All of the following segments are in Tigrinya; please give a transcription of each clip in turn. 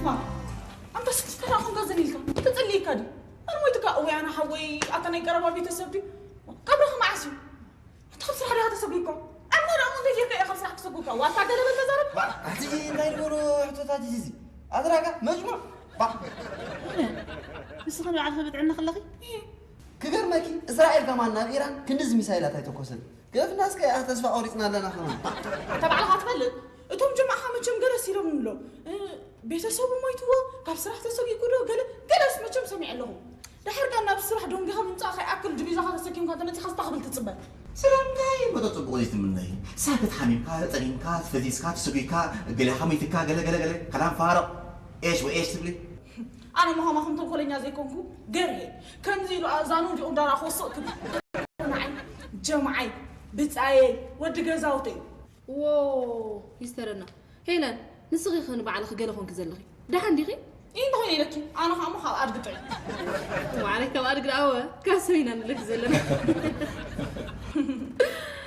ዋ፣ ኣንታ ስክፍታ ደኣ ኾንካ ዘን ኢልካ? ተጸሊእካ ድዩ? ኣነ ሞይትካ? እወ፣ ኣነ ሓወይ፣ ኣታ ናይ ቀረባ ቤተሰብ ድዩ? ካብ ረኸ መዓስ እዩ? ኣታ ካብ ስራሕ ዲኻ ተሰጒግካ? ኣነ ደኣ እንታይ ጌርካ እየ ካብ ስራሕ ክሰጉካ? ዋልታ ገለ በል ተዛረብ። ኣቲ እንታይ ዝበሉ ሕቶታት እዩ እዚ? ኣድራጋ መጅሙዕ? ባ። ንስኺ ንባዕልኺ ብጥዕና ከለኺ? ክገርመኪ፣ እስራኤል ከማን ናብ ኢራን ክንድዚ ሚሳይላት ኣይተኮሰን። ገፍና እስከ ተስፋ ቆሪጽና ኣለና ከማን። ኣታ ባዕልኻ ትፈልጥ። እቶም ጀማዕኻ መቸም ገለ ሲሎም ንብሎም። እ፣ ቤተሰቡ ሞይትዎ፣ ካብ ስራሕ ተሰጊጉ ዶ፣ ገለ፣ ገለስ መቸም ሰሚዐ ኣለኹ። ድሓር ከኣ ናብ ስራሕ ደንጊኻ ምምጻእኻ ይኣክል ዲቪዛኻ ተሰኪምካ እንተ መጺኻ ስታ ክብል ትጽበ? ስለምንታይ እሞ ተጽብቑ ዘይትምነይ? ሳክት ሓሚምካ፣ ተጸጊምካ፣ ተፈዚዝካ፣ ተሰጒግካ፣ ገሌኻ ሞይትካ፣ ገለ፣ ገለ፣ ገለ፣ ከላም ፋርቕ፣ ኤሽ ወኤሽ ትብሊ? ኣነ እሞ ከማኹም ተንኮለኛ ዘይኮንኩ ገርየ። ከምዚ ኢሉ ኣእዛኑ ወዲቑ ዳራ ክወስቕ ክብል። ንዓይ፣ ጀምዓይ፣ ብጻየይ፣ ወዲ ገዛውተይ። ዎ፣ ይስተረና። ሄለን፣ ንስኺ ኸ ንባዕልኺ ገለ ኾንኪ ዘለኺ? ደሓን ዲኺ? እንታይ ኢለኪ? ኣነ ኸኣ እሞ ካብ ኣድጊ ጥዑይ። ማዕረ ካብ ኣድጊ ደኣ እወ፣ ካብ ሰብ ኢና ንለኪ ዘለና።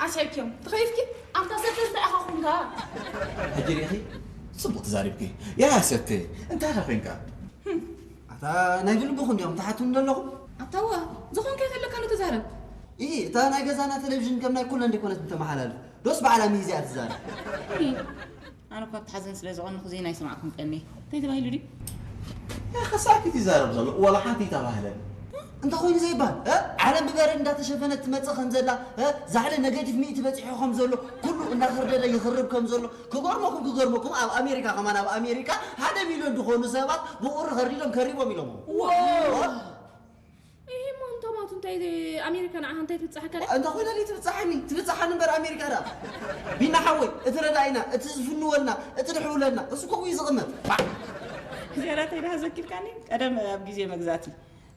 ኣስሒብክዮም። ተኸይፍኪ? ኣንታ ሰተ እንታይ ኢኻ ኾንካ? ሕጂ ርኢኺ? ጽቡቕ ተዛሪብኪ። ያ ሰተ፣ እንታይ ኢኻ ኮይንካ? ኣታ ናይ ብልብኹም ዲኹም ትሓቱኒ ዘለኹም? ኣታ እወ፣ ዝኾንካዮ ዘለካ ዶ ተዛረብ። ኢ፣ እታ ናይ ገዛና ቴሌቪዥን ከም ናይ ኩለን ደይኮነት እተመሓላልፍ። ዶስ ባዕላ ሚዜ እያ ትዛረብ? ኢ፣ ኣነ እኳ ኣብቲ ሓዘን ስለ ዝቐነኹ ዜና ኣይሰማዕኩን ቀንየ። እንታይ ተባሂሉ ድዩ? ያ፣ ከሳኪት ይዛረብ ዘሎ፣ ዋላ ሓንቲ ይተባህለን። እንታይ ኮይኑ ዘይበሃል? እ? ዓለም ብበረድ እንዳተሸፈነት ትመጽእ ከም ዘላ፣ እ? ዛዕለ ነገቲቭ ሚእቲ በጺሑ ከም ዘሎ፣ ኩሉ እንዳኸርደደ ይኽርብ ከም ዘሎ፣ ክገርመኩም፣ ክገርመኩም፣ ኣብ ኣሜሪካ ከማን፣ ኣብ ኣሜሪካ ሓደ ሚልዮን ዝኾኑ ሰባት ብቑሪ ከርዲዶም ከሪቦም ኢሎም። ዋው! እ? ይሄ እሞ እንተማቱ እንታይ ኣሜሪካ ንዓኻ እንታይ ትብጽሓካ ድያ? እንተ ኮይና ድዩ ትብጽሓኒ? ትብጽሓኒ እምበር ኣሜሪካ ደኣ። ቢና ሓወይ፣ እቲ ረዳኢና፣ እቲ ዝፍንወልና፣ እቲ ድሕውለልና፣ እሱ ኮ እዩ ዝቕመጥ። ባዕ! ዝያዳ እንታይ ደኣ ዘኪርካኒ? ቀደም ኣብ ግዜ መግዛእቲ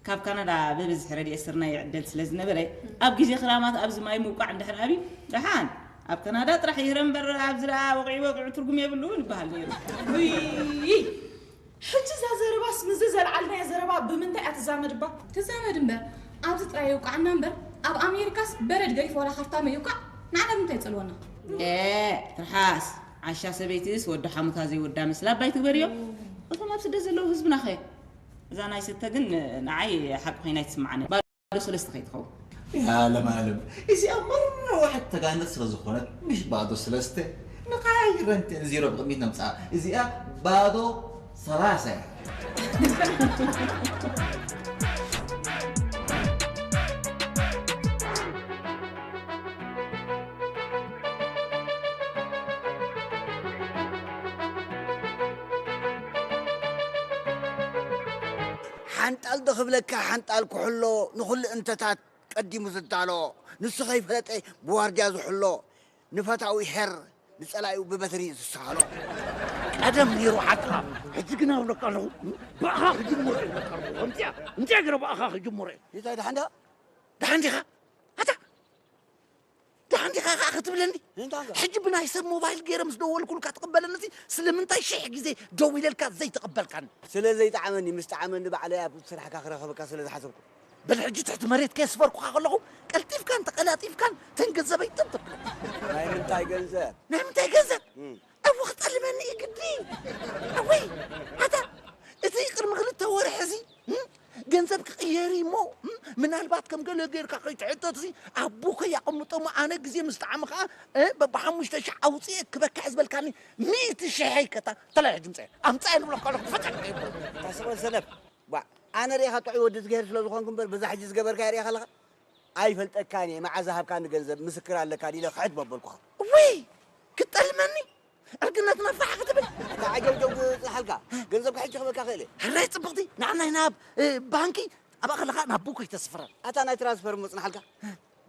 ካብ ካናዳ ብብዝሒ ረድኤት ስርናይ ይዕደል ስለ ዝነበረ፣ ኣብ ግዜ ክራማት ኣብዚ ማይ ምውቃዕ እንድሕር ኣብዩ፣ ደሓን ኣብ ካናዳ ጥራሕ ይህረ እምበር ኣብዚ ደኣ ወቂዑ ወቂዑ ትርጉም የብሉን ይበሃል ነይሩ። ውይ! ሕጂ እዛ ዘረባስ ምስዚ ዘልዓልናያ ዘረባ ብምንታይ እያ ትዛመድ እባ? ትዛመድ እምበር፣ ኣብዚ ጥራይ የውቅዓና እምበር፣ ኣብ ኣሜሪካስ በረድ ገዲፉ ዋላ ካርታመ ይውቃዕ፣ ንዓና ብምንታይ ይጸልወና? ኤ፣ ትርሓስ፣ ዓሻ ሰበይትስ ወዲ ሓሙታ ዘይወዳ መስላ እባ ኣይትግበርዮ። እቶም ኣብ ስደት ዘለዉ ህዝብናኸ? እዛ ናይ ሰተ ግን ንዓይ ሓቂ ኮይና ኣይትስምዓኒ። ባዶ ሰለስተ ከይትኸውን። ያ ለማለም፣ እዚኣ መራዋሕት ተጋነት ስለ ዝኾነት፣ ምሽ ባዶ ሰለስተ ንቓይረን ዜሮ ብቕድሚት ነምጽኣ። እዚኣ ባዶ ሰላሳ እያ። ሓንጣል ዶ ክብለካ ሓንጣል ኩሕሎ ንኹሉ እንተታት ቀዲሙ ዝዳሎ፣ ንሱ ከይፈለጠ ብዋርድያ ዝሕሎ፣ ንፈታዊ ሄር ንጸላኢኡ ብበትሪ ዝሳሃሎ። ቀደም ነይሩ ሓቅኻ። ሕጂ ግን ኣብለካ ኣለኹ፣ ብኣኻ ክጅምሮ እየ እብለካ ኣለኹ። ከምዚኣ፣ ከምዚኣ ገይረ ብኣኻ ክጅምሮ እየ። እንታይ ደሓን ዲኻ? ደሓን ዲኻ? ኣታ፣ ደሓን ዲኻ ኸኣ ክትብለኒ? እንታይ ደኣ? ሕጂ ብናይ ሰብ ሞባይል ገይረ ምስ ደወልኩልካ ትቕበለኒ፣ እዚ ስለምንታይ ሽሕ ግዜ ደዊለልካ ዘይተቐበልካኒ? ስለ ዘይጠዓመኒ፣ ምስ ጠዓመኒ ባዕለይ ኣብ ስራሕካ ክረኽበካ ስለ ዝሓሰብኩ። በል ሕጂ ትሕቲ መሬት ከየስፈርኩኻ ከለኹ፣ ቀልጢፍካን ተቐላጢፍካን ተን ገንዘበይ ጥብ ተብለን። ናይ ምንታይ ገንዘብ? ናይ ምንታይ ገንዘብ? እም። ኣብኡ ክጠልመኒ እዩ ግዲ። ኣወይ፣ ኣታ፣ እቲ ቅድሚ ክልተ ወርሒ እዚ፣ እም፣ ገንዘብ ክቕየር እዩ እሞ፣ እም፣ ምናልባት ከም ገለ ጌርካ ከይትሕተትሲ፣ ኣቦ ከይኣቐምጦ እሞ ኣነ ግዜ ምስ ጠዓመ ኸኣ፣ እ፣ በብሓሙሽተ ሽሕ ኣውጽኤ ክበክሕ ዝበልካኒ ሚእቲ ሽሕ ከታ፣ ተላይ ሕጂ ምጻእ። ኣምጻእ ንብለካ ኣለኹ፣ ፈጠን ከይብሎ። እታ ስቕ በል ሰነፍ። ዋ፣ ኣነ ርኢኻ ጥዑይ ወዲ እግዚኣብሔር ስለ ዝኾንኩ እምበር፣ በዛ ሕጂ ዝገበርካዮ ርኢኻ ኣለኻ? ኣይፈልጠካን እየ፣ መዓዝ ሃብካኒ ገንዘብ፣ ምስክር ኣለካ ድዩ ኢለ ክሕት መበልኩኻ። ውይ! ክትጠልመኒ? ዕርግነትና ፋሕ ክትብል? ኣታ ዓጀውጀው ዝጽንሓልካ፣ ገንዘብካ ሕጂ ክህበካ ክእል እየ። ሕራይ ጽብቕቲ፣ ንዓናይ ናብ፣ እ፣ ባንኪ፣ ኣብኣ ከለኻ ናብ ቡክ ኣይተስፍረን። ኣታ ናይ ትራንስፈር ምጽንሓልካ?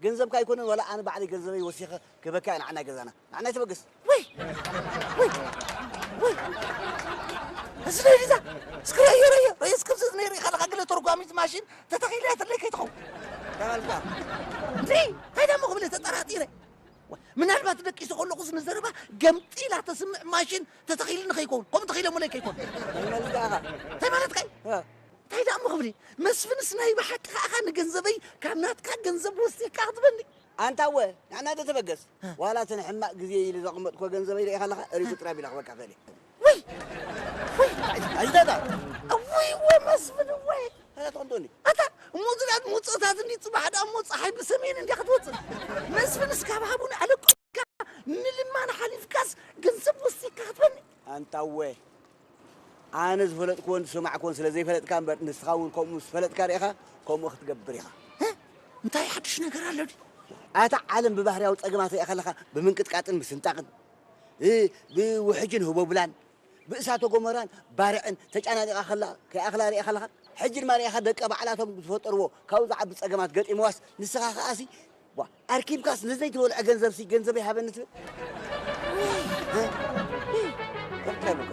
ገንዘብካ ኣይኮነን፣ ዋላ ኣነ ባዕለይ ገንዘበይ ወሲኸ ክህበካ እየ ንዓናይ ገዛና። ንዓናይ ተበገስ። ወይ! ወይ! ወይ! እዚ ናይ ሪዛ! እስኪ ረዮ፣ ረዮ! ረዮ እስኪ ኣብዚ ነይሩ ኢኻ ለካ ገለ ተርጓሚት ማሽን ተተኺላ እያ ተለይ ከይትኸውን። እንታይ በልካ? እንዴ! እንታይ ደሞ ክብል እየ ተጠራጢረ። ዋ፣ ምናልባት ደቂሰ ከለኹስ ንዘረባ ገምጢላ ተስምዕ ማሽን ተተኺሉ ንኸይከውን። ከምኡ ተኺለ ሙለይ ከይኮን። እንታይ ማለትካ ኢኻ? እንታይ ማለትካ እዩ? እ። እንታይ ደኣ እሞ ክብል እዩ? መስፍንስ ናይ ብሓቂ ከኣ ንገንዘበይ ካብ ናትካ ገንዘብ ወሲድካ ክትበኒ? ኣንታ እወ፣ ንዓና ዶ ተበገስ? እ። ዋላ እቲ ንሕማቕ ግዜ ኢሉ ዘቐመጥኩዎ ገንዘበይ ርኢኻ ኣለኻ? ሪፉ ጥራይ ቢላ ክበካ ክእል እየ። ውይ! ውይ! ኣይዛዛ! እውይ፣ እወ መስፍን፣ እወ! እንታይ ትኾን ትኾኒ? ኣታ፣ እሞ ዝናብ ምውፅእታት እንዲ ፅባሕ ደኣ እሞ ፀሓይ ብሰሜን እንዲያ ክትወፅእ። መስፍንስ ካብ ሃቡን ኣለቆ ንልማን ሓሊፍካስ ገንዘብ ወሲድካ ክትበኒ? ኣንታ እወ፣ ኣነ ዝፈለጥኩዎን ዝሰማዕኩዎን ስለ ዘይፈለጥካ እምበር፣ ንስኻ እውን ከምኡ ምስ ፈለጥካ ርኢኻ፣ ከምኡ ክትገብር ኢኻ። እ? እንታይ ሓድሽ ነገር ኣሎ ድዩ? ኣታ ዓለም ብባህርያዊ ጸገማት ርኢኻ ኣለኻ፣ ብምንቅጥቃጥን ምስንጣቕን፣ እ፣ ብውሕጅን ህቦብላን፣ ብእሳተ ጎመራን ባርዕን ተጨናኒቓ ከላ፣ ከይኣኽላ ርኢኻ ኣለኻ። ሕጂ ድማ ርኢኻ ደቃ ባዕላቶም ዝፈጠርዎ ካብኡ ዝዓቢ ጸገማት ገጢምዋስ፣ ንስኻ ከኣሲ ዋ፣ ኣርኪብካስ ንዘይተበልዐ ገንዘብሲ ገንዘበይ ሃበኒ ትብል? እንታይ ብሎ?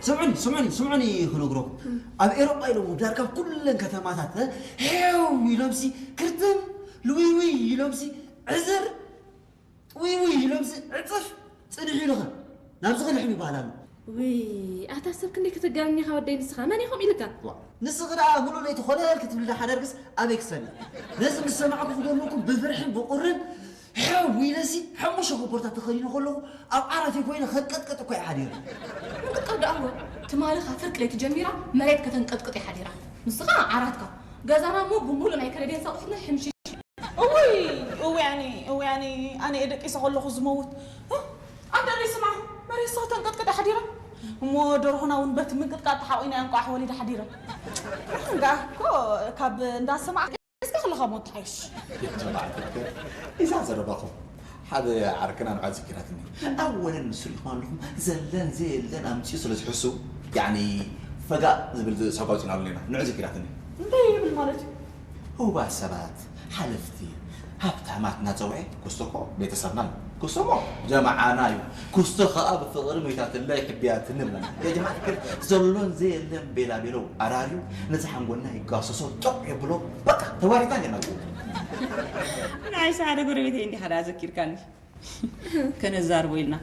ስምዑኒ፣ ስምዑኒ፣ ስምዑኒ ክነግረኩም። ኣብ ኤሮጳ ኢሎም ዳርጋ ኩለን ከተማታት፣ እ፣ ሄው ኢሎምሲ ክርትም፣ ልውይውይ ኢሎምሲ ዕዝር፣ ውይ ውይ ኢሎምሲ ዕጽፍ ጽንሕ ኢሉኸ ናብዚ ክልሕም ይበሃል ኣሎ። ውይ፣ ኣታ ሰብ ክንደይ ከተጋንኒኻ ወደይ ንስኻ፣ መን ኢኹም ኢልካ? ዋ፣ ንስኺ ደኣ ሙሉእ ለይቲ ኮለል ክትብሊ ደሓደርግስ ኣበይ ክሰኒ? ነዚ ምስ ሰማዕኩ ክገርመኩም ብፍርሕን ብቑርን ሕው ኢለሲ ሓሙሽተ ኮቦርታት ተኸዲነ ከለኹ ኣብ ዓራተይ ኮይነ ከንቀጥቀጥ እኮ እየ ሓዲረ። ምንቅጥቃጥ ደኣ እወ፣ ትማሊ ካብ ፍርቂ ለይቲ ጀሚራ መሬት ከተንቀጥቅጥ እያ ሓዲራ። ንስኻ ዓራትካ፣ ገዛና እሞ ብሙሉእ ናይ ከረዴንሳ ኣቑሑትና ሕምሽሽ። እውይ፣ እውይ፣ ኣነ፣ እውይ፣ ኣነ፣ ኣነ እየ ደቂሰ ከለኹ ዝመውት። እ? ኣብ ደሪ ስማ፣ መሬት ሰው ተንቀጥቅጣ ሓዲራ። እሞ ደርሆና እውን በቲ ምንቅጥቃጥ ተሓቒና እያ እንቋዕ ወሊዳ ሓዲራ። እንዳ እኮ ካብ እንዳ ስማ እስከ ከለኻ ሞት ትሓይሽ። የጀማዓት እኮ፣ እዛ ዘረባኹም ሓደ ዓርክና ንዓ ዘኪራትኒ። ኣወለን ምስ ርኢኹም ኣለኹም ዘለን ዘየለን ኣምፅኡ ስለ ዝሕሱ፣ ያዕኒ ፈጋእ ዝብል ሰብ ኣውፂእና ኣሎ ኢና። ንዑ ዘኪራትኒ። እንታይ ይብል ማለት እዩ? ህቡባት ሰባት፣ ሓለፍቲ፣ ሃብታማት እናፀውዐ፣ ክስቶ እኮ ቤተሰብና እዩ። ክስቶ እሞ ጀማዓና እዩ። ክስቶ ኸዓ ብፍቕሪ መይታትለይ ሕቢያትኒ ብለና። የጀማዓት ግን ዘሎን ዘየለን ቤላ ቤሎ ኣራርዩ፣ ነዚ ሓንጎልና ይጋሰሶ፣ ጦቕ የብሎ፣ በቃ ተዋሪድና እንዲና ብኡ። ንዓይስ ሓደ ጎረቤተይ እንዲኻ ደኣ ዘኪርካኒ። ከነዛርቦ ኢልና፣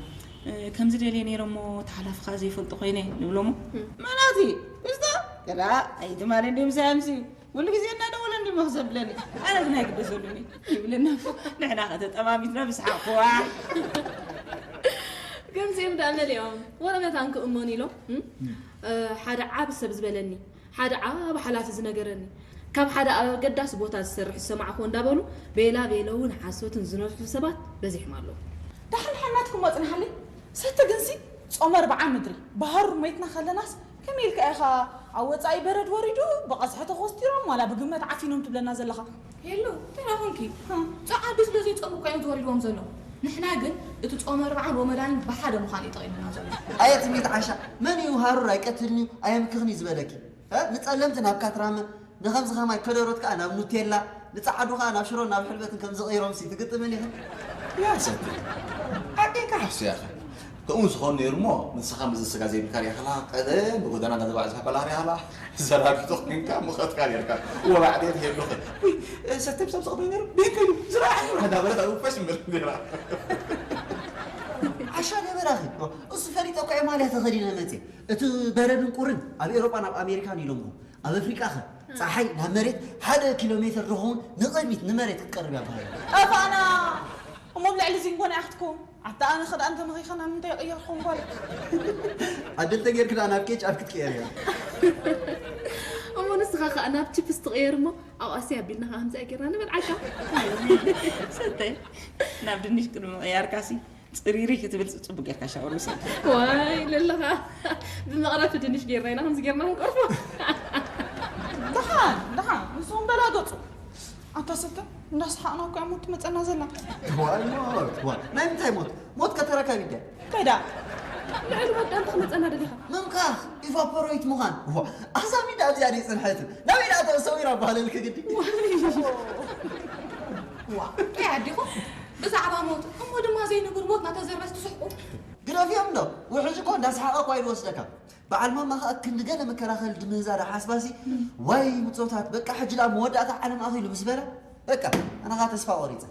እ፣ ከምዚ ደልየ ነይረ እሞ ተሓላፍኻ ዘይፈልጦ ኮይነ ንብሎሞ። እም። መናቲ፣ ክስቶ፣ ገላ፣ ኣይ ትማሊ እንዲዩ ምሳይ ኣምስዩ። ኩሉ ግዜ እናደወለ እንዲሞ ዘብለኒ። ኣነ ግን ኣይግደሰሉኒ። ይብለና እኮ። ንሕና ከ ተጠማሚትና ብስሓቕ ኳዕ። ከምዚኦም ደኣ መሊኦም። ወረ መታን ክእመኑ ኢሎም፣ እም? እ፣ ሓደ ዓቢ ሰብ ዝበለኒ፣ ሓደ ዓቢ ሓላፊ ዝነገረኒ፣ ካብ ሓደ ኣብ ኣገዳሲ ቦታ ዝሰርሕ ዝሰማዕክዎ እንዳበሉ ቤላ ቤለውን ሓሶትን ዝነፍሑ ሰባት በዚሖም ኣለዉ። ደሓን ሓናትኩም ኣጽንሓለይ። ሰተ ግንሲ ጾመ ኣርብዓ ምድሪ፣ ብሃሩር ሞይትና ከለናስ ከመይ ኢልካ ኢኻ ኣብ ወጻኢ በረድ ወሪዱ ብቐዝሒ ተኾስቲሮም ዋላ ብግመት ዓፊኖም ትብለና ዘለኻ? ሄሉ፣ እንታይ ደኣ ኾንኪ? ሃ? ጸዓዱ ስለ ዘይጸሙ እኮ እዮም ተወሪድዎም ዘለዉ። ንሕና ግን እቲ ጾመ ኣርብዓን ሮመዳንን ብሓደ ምዃኑ እዩ ጠቒሙና ዘሎ። ኣየ ትምኒት ዓሻ፣ መን እዩ ሃሩር ኣይቀትልን እዩ፣ ኣየምክኽን እዩ ዝበለኪ? እ? ንጸለምቲ ናብ ካትራመ፣ ንኸምዚ ኸማይ ከደሮት ከኣ ናብ ኑቴላ፣ ንጸዓዱ ኸኣ ናብ ሽሮን ናብ ሕልበትን ከም ዝቕይሮምሲ ትግጥምን ኢኽን? ያ ሰቲ፣ ሓቀይካ ሓፍሱ ያኸ። ከምኡ ዝኾን ነይሩ እሞ፣ ንስኻ ምስዚ ስጋ ዘይብልካ ሪኢኻ ከለኻ፣ ቀደም ብጎደና እናተጓዕዝካ ከለኻ ሪኢኻ ከለኻ፣ ዘራቢቶ ኮይንካ፣ ሙቐትካ ኔርካ። ወባዕዴ ትሄዱ። ውይ፣ ሰቲ፣ ብሰብ ስቕ ነይሩ፣ ቤት እዩ፣ ዝረኣየ፣ እናበለት ኣብ ፈሽ ምብል ነይራ። ዓሻ ነበራኺ። እሱ ፈሊጠ እኮ እየ ማልያ ተኸዲነ መፅየ። እቲ በረድን ቁርን ኣብ ኤውሮጳን ኣብ ኣሜሪካን ኢሎምኹም። ኣብ ኣፍሪቃ ኸ? ጸሓይ ናብ መሬት ሓደ ኪሎ ሜተር ዝኸውን ንቕድሚት ንመሬት ክትቀርብ እያ በሃላ። ጠፋእና! እሞ ኣብ ልዕሊ ዚንጎና ኢያ ክትከውን። ኣታ ኣነ ኸ ደኣ እንተ መኺኻ ናብ ምንታይ ይቕየር ክኸውን ጓል? ዓዲ እንተጌርኪ ደኣ ናብ ኬች ኣብ ክትቅየር እያ። እሞ ንስኻ ኸኣ ናብ ቺፕስ ትቕየር እሞ ኣብ ኣስያ ኣቢልና ኸኣ ከምዚኣ ጌርና ንበልዓካ። ሰተይ፣ ናብ ድንሽ ቅድሚ ምቕያርካሲ ጽሪሪ ክትብል ጽቡቅ ጌርካ ሻወር ውሰድ። ዋይ ለለኻ፣ ብመቕረፊ ድንሽ ጌርና ኢና ከምዚ ጌርና ክንቀርፎ። ደሓን ደሓን ንስኹም በላገጹ። ኣታ ሰተ እንዳስሓቕና እኮ እያ ሞት ትመጸና ዘላ። ዋይ ሞት፣ ዋይ ናይ ምንታይ ሞት? ሞት ከተረካቢ ድያ? እንታይ ደኣ? ልዕሊ ሞት ደኣ እንታይ ክመጸና ደሊኻ? ምምካኽ፣ ኢቫፖሬት ምዃን። ዋ፣ ኣዛ ሚዳ እዚኣ ደይ ጽንሐትን። ናበይ ደኣ ተሰዊራ በሃለልኪ ግዲ? ዋ፣ እንታይ ኣዲኹም? ብዛዕባ ሞት እሞ ድማ ዘይንቡር ሞት እናተዘርበስ ትስሕቁ። ግደፍዮም እንዶ፣ ውሕጅ እኮ እንዳሰሓቐ እኳ እዩ ዝወስደካ። በዓል ማማ ኸኣ ክንዲ ገለ መከላኸሊ ድምህዛ ዳሓስባሲ፣ ዋይ ብጾታት፣ በቃ ሕጂ ደኣ መወዳእታ ዓለም ኣኺሉ ምስ በለ፣ በቃ ኣነ ኸኣ ተስፋ ቆሪጸ።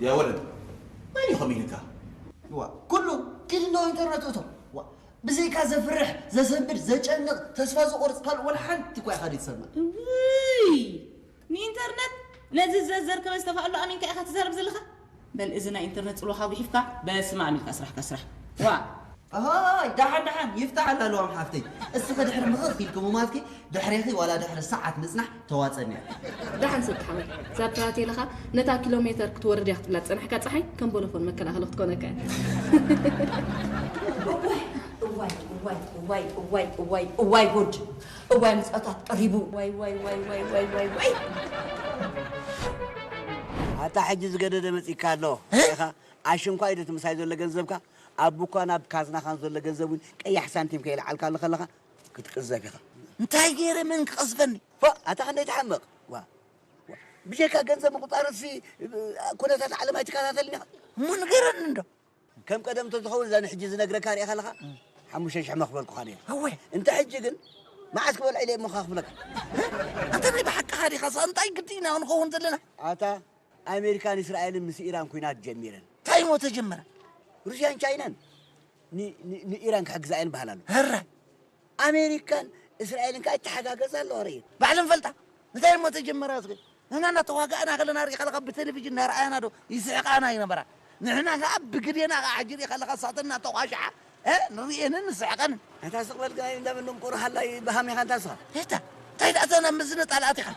ያ ወለድ፣ መን እዩ ከምኡ ኢልካ? ዋ፣ ኩሉ ኪድ እንዶ ኢንተርነት እቶ። ዋ፣ ብዘይካ ዘፍርሕ፣ ዘሰንብድ፣ ዘጨንቕ፣ ተስፋ ዘቑርጽ ካልእ ወላ ሓንቲ እኳ ኢኻ ዘይትሰምዕ። እውይ! ንኢንተርነት ነዚ ዘዘርከበ ዝተፋእሎ ኣሚንካ ኢኻ ትዛረብ ዘለኻ? በል እዚ ናይ ኢንተርነት ጽልዋኻ ጉሒፍካ በስመ ኣብ ኢልካ ስራሕካ ስራሕ። ዋ! ኣሃይ፣ ደሓን ደሓን፣ ይፍታሕ ኣላ ለዋም ሓፍተይ። እስኺ ድሕሪ ምኽኽ ኢልኪ ምማትኪ፣ ድሕሬኺ ዋላ ድሕሪ ሰዓት ምጽናሕ ተዋጸኒ እያ። ደሓን ሰብ ተሓመል። እዛ ብታሃቴለኻ ነታ ኪሎ ሜተር ክትወርድ እያ ክትብላ ዝጸናሕካ ጸሓይ ከም ቦሎፎን መከላኸሊ ክትኮነካ እያ። እዋይ፣ እዋይ፣ እዋይ፣ እዋይ፣ እዋይ፣ እዋይ፣ እዋይ ጉድ! እዋይ ምጽኣታት ቀሪቡ! ዋይ፣ ዋይ፣ ዋይ፣ ዋይ፣ ዋይ፣ ዋይ፣ ዋይ! ኣታ ሕጂ ዝገደደ መጺእካ ኣሎ። እ? ኢኻ ኣሽንኳይ ዶ እቲ ምሳይ ዘሎ ገንዘብካ? ኣብ ቡኳን ኣብ ካዝናኻን ዘሎ ገንዘብ እውን ቀያሕ ሳንቲም ከይለዓልካሉ ከለኻ ክትቅዘፍ ኢኻ። እንታይ ገይረ መን ክቐዝፈኒ? ፎእ! ኣታ ክንደይ ትሓምቕ? ዋ! ዋ! ብጀካ ገንዘብ ምቁጻርሲ ኩነታት ዓለም ኣይትከታተልን ኢኻ? እሞ ንገረኒ እንዶ። ከም ቀደም እንተዝኸውን እዛ ንሕጂ ዝነግረካ ሪኢኻ ኣለኻ? ሓሙሽተ ሽሕ መኽፈልኩኻ ነይሩ። እወ። እንተ ሕጂ ግን መዓስ ክበልዕ ኢለ እሞ ኸኣ ክፍለካ። ኣንተ ናይ ብሓቅኻ ዲኻ? እንታይ ግዲ ኢና ክንኸውን ዘለና? ኣታ ኣሜሪካን እስራኤልን ምስ ኢራን ኲናት ጀሚረን። እንታይ እሞ ተጀመረ? ሩስያን ቻይናን ን-፣ ን-፣ ንኢራን ክሕግዛ እየን በሃላ ኣሎ። ህራይ። ኣሜሪካን እስራኤልን ከኣ ይተሓጋገዛ ኣለዋ ርእየን። ባዕለን ፈልጣ። እንታይ እሞ ተጀመረ እስኪ? ንሕና እናተዋጋእና ከለና ርኢኻ ኣለኻ ብቴሌቪዥን እናረኣያና ዶ ይስሕቓና ይነበራ? ንሕና ከኣ ብግዴና ከኣ ሕጂ ርኢኻ ኣለኻ እሳተን እናተዃሽዓ፣ እ፣ ንርእየንን ንስሕቐንን። ኣታ ስቕ በል ግናይ እንዳ መን ደንቆሮ ሃላይ ብሃም ኢኻ እንታ ንስኻ። እታ፣ እንታይ ደኣ እዛ ናብ ምዝንጣል ኣቲኻ?